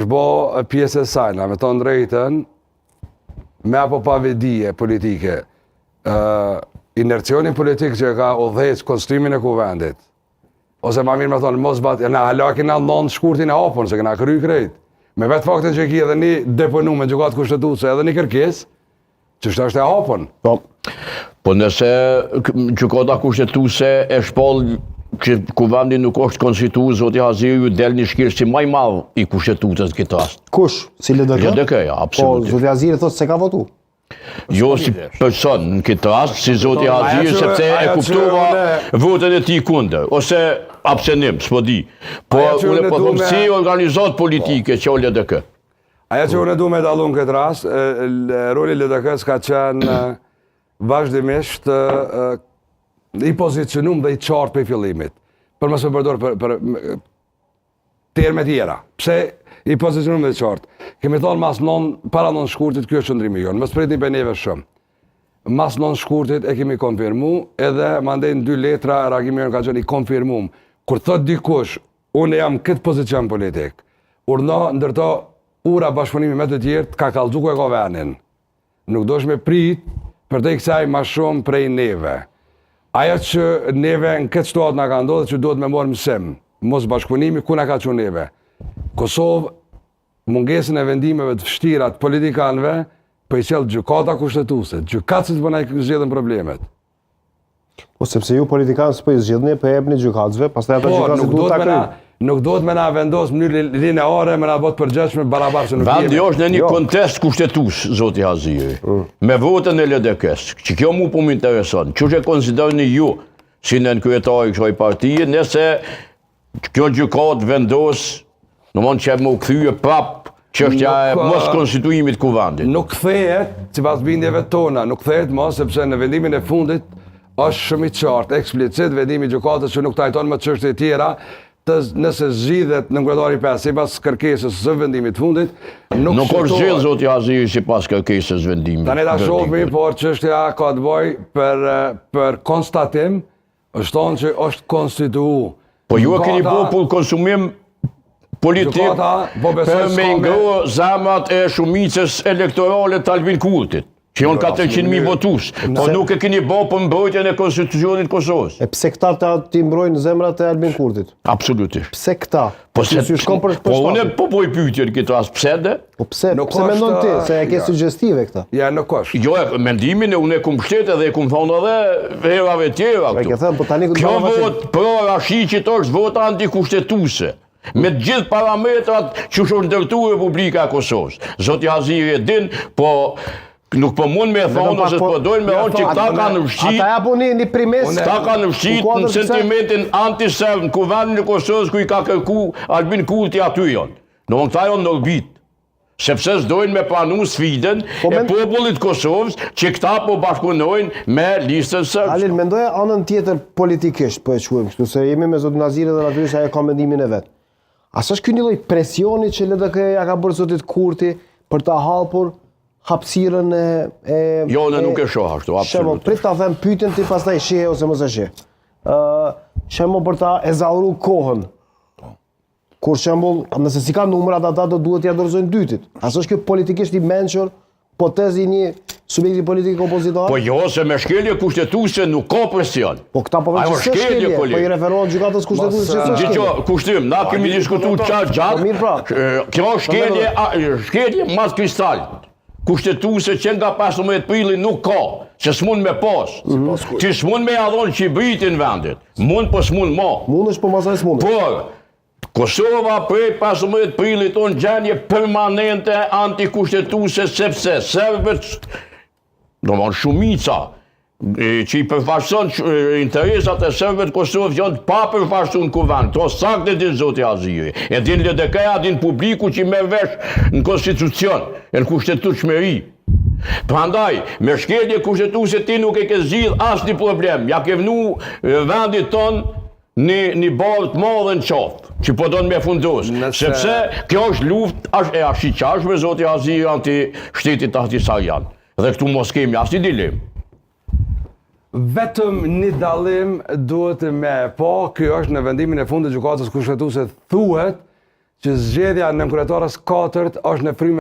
Është bo pjesë e sajna, me thonë drejtën, me apo pa vetëdije politike, uh, inercioni politik që e ka udhëheq konstituimin e kuvendit, ose ma mirë me thonë, mos bat, na hala kena 9 shkurtin e hapun, s'e kena kry krejt. Me vetë faktin që ki edhe një deponu me gjykatë kushtetuese edhe një kërkesë, Çështja është e hapun. Po. Po nëse gjykata kushtetuese e shpall që kuvendi nuk është konstituu, zoti Haziri ju del një shkelësi ma i madh i kushtetutës në këtë rast. Kush? Si LDK? LDK, ja, absolutisht. Po, zoti Haziri thotë s'e ka votu. Jo si person në këtë rast, si zoti Haziri, sepse e kuptova votën e tij kundër, ose abstenim, s'po di. Po, unë po them si organizatë politike që o LDK. Ajo që unë du me dallu në këtë rast, roli i LDK-së ka qenë vazhdimisht i pozicionum dhe i qartë prej fillimit. Për mos me përdor për, për terme tjera. Pse i pozicionum dhe i qartë? Kemi thonë mas non, para non shkurtit, kjo është qëndrimi jonë. Mos pritni prej neve shumë. Mas non shkurtit e kemi konfirmu, edhe mandej në dy letra reagimi jonë ka qenë i konfirmum. Kur thot dikush, Unë jam këtë pozicion politik. Urdhno ndërto ura bashkëpunimi me të tjerë, të ka kallxu ku e ka venin. Nuk dosh me prit përtej kësaj ma shumë prej neve. Ajo që neve në këtë situatë na ka ndodhë që duhet me marrë mësim, mos bashkëpunimi ku na ka çu neve. Kosovë, mungesën e vendimeve të vështira të politikanëve, po i sjell gjykata kushtetuese, gjykatësit po na i zgjidhin problemet. Po sepse ju politikanë s'po i zgjidhni, po e jepni gjykatësve, pastaj ata po, gjykatësit duhet ta kryejnë. Nuk duhet me na vendos në mënyrë lineare, me na bë të përgjegjshëm barabartë se nuk jemi. Vendi është në një jo. kontest kushtetues, zoti Haziri. Mm. Me votën e LDK-së, që kjo mu po më intereson. Qysh e konsideroni ju si nënkryetar i kësaj partie, nëse Kjo gjykatë vendos, domethënë që me u kthye prap çështja e mos konstituimit kuvendit. Nuk kthehet, sipas bindjeve tona, nuk kthehet mo, sepse në vendimin e fundit është shumë i qartë, eksplicit vendimi i gjykatës që nuk trajton më çështje tjera, të nëse zgjidhet nënkryetari i PS sipas kërkesës së vendimit të fundit, nuk Nuk është zgjidh zoti Haziri sipas kërkesës vendimit. Tani ta shohim, por çështja ka të bëjë për për konstatim Është thonë që është konstitu. Po ju e keni bo për konsumim politik po për me ngroh zemrat e shumicës elektorale të Albin Kurtit, që janë 400.000 votues, po nuk e keni bo për mbrojtjen e Konstitucionit Kosovës. E pse këta të t'i mbrojnë zemrat e Albin Kurtit? Absolutisht. Pse këta? Po se si shkon për Po unë po po i pyetjen këtë rast pse de? Po pse? Nuk pse mendon ti se e ke ja. sugjestive këtë? Ja, nuk është. Jo, mendimin e unë e kum mbështet edhe e kum thonë edhe herave tjera këtu. E ke thënë, po tani Kjo votë pro Rashiqit është vota antikushtetuese. Me të gjithë parametrat që është ndërtu Republika e Kosovës. Zoti Haziri e din, po Nuk po mund me thonë ose po dojnë me thonë që këta kanë fshit. Ata ja po një një primes. Këta kanë fshit në sentimentin anti-serb në kuvendin e Kosovës ku i ka kërku Albin Kurti aty janë. Domethënë këta janë në orbitë. Sepse s'dojnë me pranu sfidën po e popullit Kosovës që këta po bashkëpunojnë me listën serbe. Halil, mendoje anën tjetër politikisht, po e quajmë kështu, se jemi me zotin Haziri dhe natyrisht ai ka mendimin e vet. A s'është ky një lloj presioni që LDK ja ka bërë zotit Kurti për ta hapur hapësirën e e Jo, unë nuk e shoh ashtu, absolutisht. Shembull, prit ta them pyetjen ti pastaj shihe ose mos e shih. Ë, shembull për ta ezauru kohën. Po. Kur shembull, nëse s'i ka numrat ata do duhet t'ia dorëzojnë dytit. A s'është kjo politikisht i mençur po tezi një subjekti politik opozitar? Po jo, se me shkelje kushtetuese nuk ka presion. Po këta po thonë që shkelje, po i referohen gjykatës kushtetuese që s'është shkelje. Dëgjo, Kushtrim, na po, kemi diskutu qatë gjatë. Po mirë pra. Kjo shkelje, shkelje mas kristal. Kushtetuese që nga 15 prilli nuk ka, që s'mund me pas. Mhm. Ti s'mund me ia dhonë qibritin vendit. Mund, po s'mund ma. Mund është po masaj s'mund. Por, Kosova prej 15 prillit o në gjendje permanente antikushtetuese sepse serbët, domethënë shumica, që i përfaqëson interesat e serbëve të Kosovës janë të papërfaqësuar në kuvend. Këto saktë e din zoti Haziri. E din LDK-ja, din publiku që merr vesh në konstitucion, e në kushtetutshmëri. Prandaj, me shkelje kushtetuese ti nuk e ke zgjidh asnjë problem. Ja ke vnu vendit tonë një një barrë të madhe në qafë, që po don me fundos. Nëse... Sepse kjo është luftë është e ashiqarshme zoti Haziri anti shtetit ahtisarian. Dhe këtu mos kemi asnjë dilemë. Vetëm një dallim duhet me pa, kjo është në vendimin e fundit gjykatës kushtetuese thuhet që zgjedhja e nënkryetares katërt është në frymën.